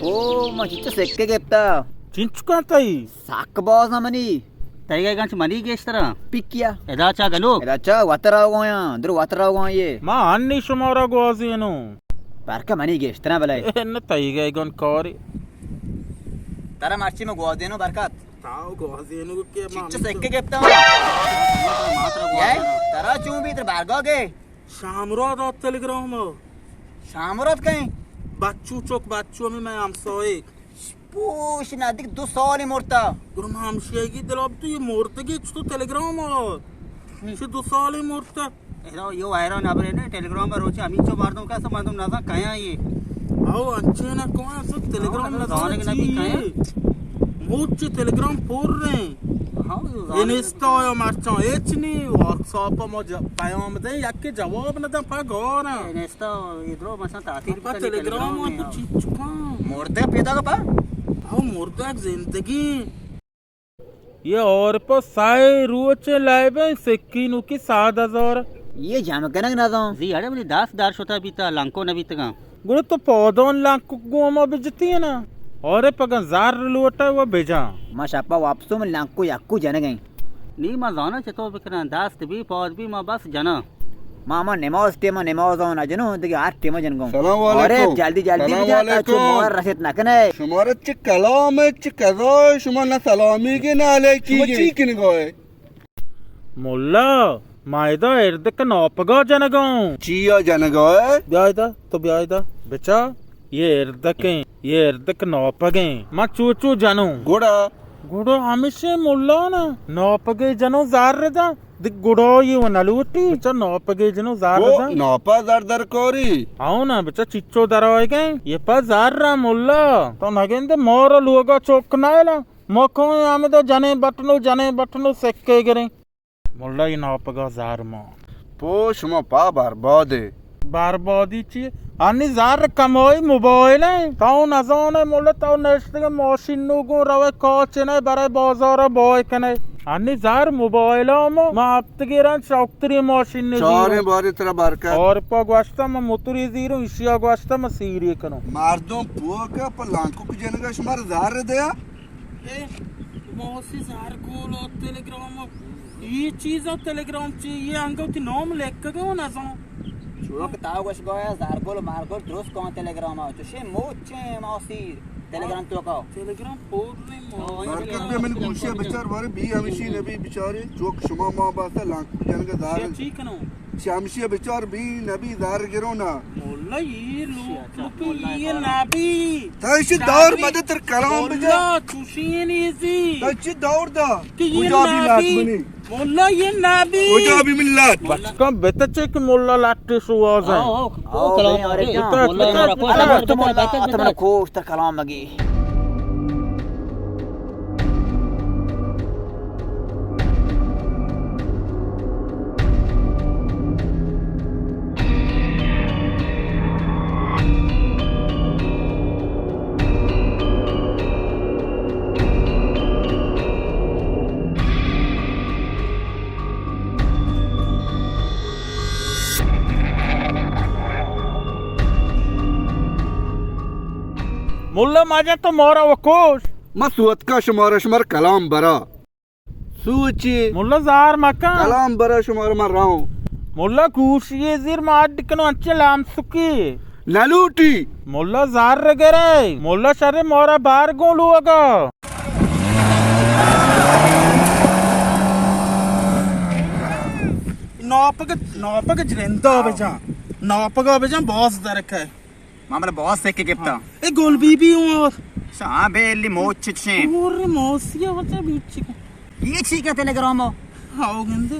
او، ما چچو سکے گپتا۔ چنچکاں تئی؟ سک باز نہ منی۔ تئی گئے گنچ منی گیشترا۔ پکیا۔ ادا چا گنوک؟ ادا چا وترا گویاں، در وترا گویاں یہ۔ ما انی شمارا گوازینوں۔ پرکہ منی گیشترا بلے۔ نہ تئی گئے گن کاری۔ ترا مرچی میں گوازینوں برکت۔ تاو گوازینوں کہ ما چچو سکے گپتا۔ ما ترا گوازینوں۔ ترا چون بھی تر بارگاہ گئے؟ شامراد آت تلگرام ء۔ شامراد کئے؟ بچو چک، بچو ہمیں میں ہمسائے۔ پوش نزدیک دو سال مرتا۔ گڑا ما ہمشیگی دلا تو یہ مردگی چ تو تلگرام ء۔ چھ دو سال مرتا۔ ایرا یو حیران ابرے نے تلگرام پر روچے ہمینچو مردم کا سب مردم نزان کیا یہ۔ او انچے نہ کون سب تلگرام نزان چی۔ موچ تلگرام پر رہے۔ انستا یا مرچاں ہچ نی، واٹساپ ما ج-، پیام دیں، یکے جواب نہ دیں، پا گور ہیں۔ انستا ادرو مثلاً تعطیل پا بکنی، تلگرام تلگرام تو چی چکاں؟ مردہ پیدا کا پا؟ او مردہ زندگی۔ یہ اور پا سائے روچ لائب ہیں، سکی نو کی سات ہزار۔ یہ جمع کنگ نہ دوں۔ زی اڑے منی دست در شتا بیتا، لنکو نہ بیتگاں۔ گڑا تو پودان لانکک گوں ہما بجتی نا۔ اور پگن زر لوٹا و بجا۔ ما شپا واپسوں من لانکو یکو جنگیں۔ نی ما زانا چطور بکناں، دست بی پاد بی ما بس جناں۔ ما ہما نماز ٹیما نماز آن جنوں، دگہ ہر ٹیما جنگوں۔ سلام علیکم۔ اور جلدی جلدی سلام بجا تا علیکم۔ چو مور رسیت نہ کنے۔ شمارا چہ کلام چہ قضا، شما نہ سلامی گے نہ علیکی گے۔ شما چی کنگا ہے؟ ملا، ما ادا اردک ناپگا جنگاں۔ چیا جنگا ہے؟ بیا ادا، تو بیا ادا۔ بچا، یہ اردکیں، یہ اردک ناپگیں۔ ما چو چو جنوں۔ گڑا؟ گڑا ہمیشہ ملا نا۔ ناپگے جنوں زار دا۔ دیکھ گڑا یہ و نلوٹی۔ بچا ناپگے جنوں زار دا۔ ناپا زار درکاری۔ آؤ نا بچا چچو در آئے گئے۔ یہ پا زار را ملا۔ تو نگندے مور لوگا چوک نہ لا۔ مکو ہمدا جنے بٹنو، جنے بٹنو سکے گریں۔ ملا ای ناپگا زار ما۔ پو شما پا بربادے۔ بربادی چی؟ انی زار کمائی موبائل ہے۔ تو نزانے ملا تو نشتگے ماشین نو گون روے کاچنے برے بازار بوائے کنے۔ انی زار موبائل ہم ما ہفتگی رن شوکتری ماشین نو چاریں زیرو۔ باری ترا برکت۔ اور پا گوشتا ما موتوری زیرو، اشیا گوشتا ما سیری کنو۔ مردم پوکا پا لانکو کی جنگا شمار زار دیا۔ اے، موسی زرگول و تلگرام و یہ چیز و تلگرام چی؟ یہ انگو تی نام لکھگا و نزان۔ چوک تا گوش گویا زرگول مرگول درست کن تلگرام و چوشے موچیں موسی تلگرام تو کا۔ تلگرام پور نہیں موسی۔ برکت بے من گوشے بچار بارے بی ہمیشی نبی بچارے چوک شما ما باسا لانک جنگ دار۔ چی کنو؟ چمشی بچار بی نبی زر گرو نا۔ مولا یہ لوک لوک یہ نبی۔ تا ایشی دور مدد تر کلام بجا۔ مولا چوشین ایزی۔ تا چی دور دا؟ کہ یہ کجا بھی لات نبی۔ منی؟ مولا یہ نبی۔ کجا بھی من لات؟ بچکا بتچے کہ مولا لاٹے شواز ہے۔ آؤ، آؤ، آؤ، کلام بھائی، اور کیا؟ مولا بتا، ہمارا بتا، کوشت بتا، بتا، بتا، بتا۔ تمہارا کوشت کلام مگی۔ ملا ماجا تو مورا وکوش۔ ما سوتکا شمارا شمار کلام برا۔ سوچی۔ ملا زار مکن۔ کلام برا شمار من راؤں۔ ملا گوشی زیر ما اڈ کنو انچے لام سکی۔ نلوٹی۔ ملا زار گرے۔ ملا شر مورا بار گوں لوگا۔ ناپگ، ناپگ جرندا بجان۔ ناپگا بجان باز درکے۔ ما بلے باز سکے گپتا۔ اے گل بی بی ہوں اور۔ شاہ بیلی موچ چچیں۔ اور موسیا بچا بیچ۔ یہ چی کا تلگرام ہو؟ ہاو گندے۔